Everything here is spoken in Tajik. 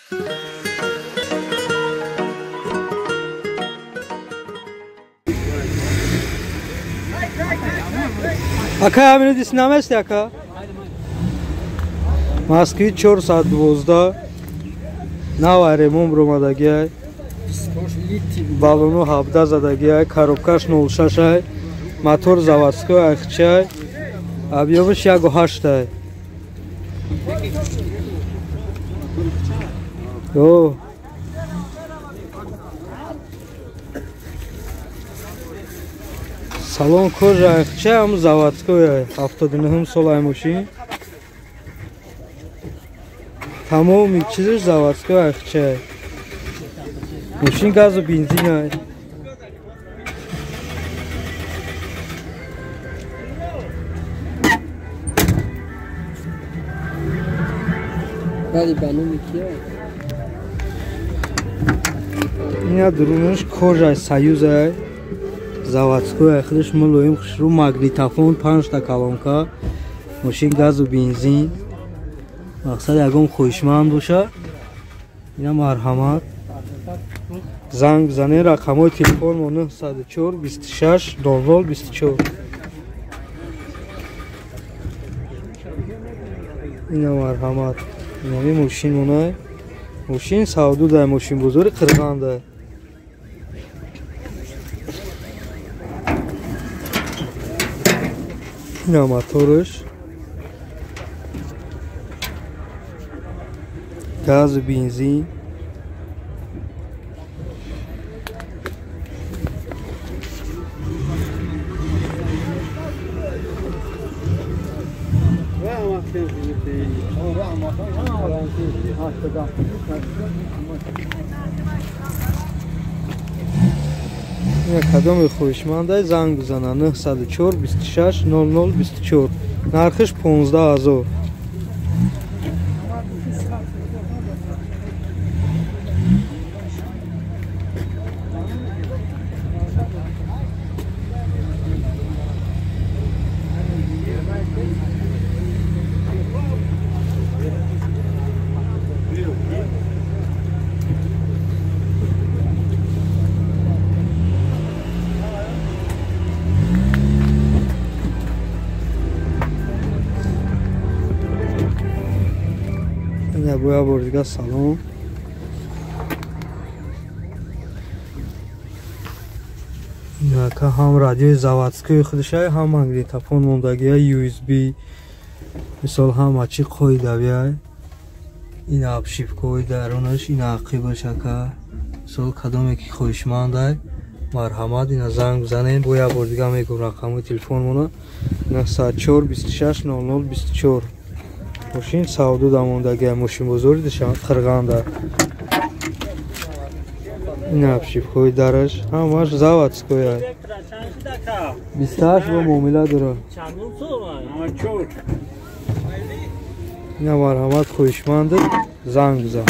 Ака, ҳамино дис намести, ака? Москвич 412 нава ремон бромадагиай. Балону 17 задагиай, коробкаш 06 ай, мотор заводской айхчай, объёмаш 1,8 ай. О. Салон кожа айхча, ҳам заводской ай, 79 сол ай мошин. Тамоми чизаш заводской айхча ай. Мошин газу бензин ай. Вали ба номи кия? Ина дурунаш кожа Союз ай. Заводской ай, худаш мулоим хушрӯ, магнитофон, 5та колонка, мошин газу бензин. Мақсад ягон хоҳишманд боша, ина марҳамат. Занг бизанед, рақамҳои телефон мо 904 26 00 24. Ина марҳамат. Инами мошин монай. Мошин савдудай, мошин бозори Қирғандай. Ина мотораш. Газу бензин. Ина кадоми хоҳишмандай занг бизана 904 26 00 24. Нархиш 15 000. Ина боя бор дига салон. Инака ҳам радиои заводской худашай, ҳам магнитофон мондагиай, USB, мисол ҳама чӣ қоидавиай. Ина обшивкаҳои дарунаш, ина ақибаш, ака. Мисол кадоме ки хоҳишмандай, марҳамат, ина занг бизанед. Бо як бор дига мегӯм рақамҳои телефонмона 904 26 00 24. Мошин савдуда мондагиай, мошин бозори Қирғанда. Ина обшивкаҳои дараш ҳамаш заводской ай. 28 бо муомила дорад. Ина марҳамат, хоҳишманд, занг бизан.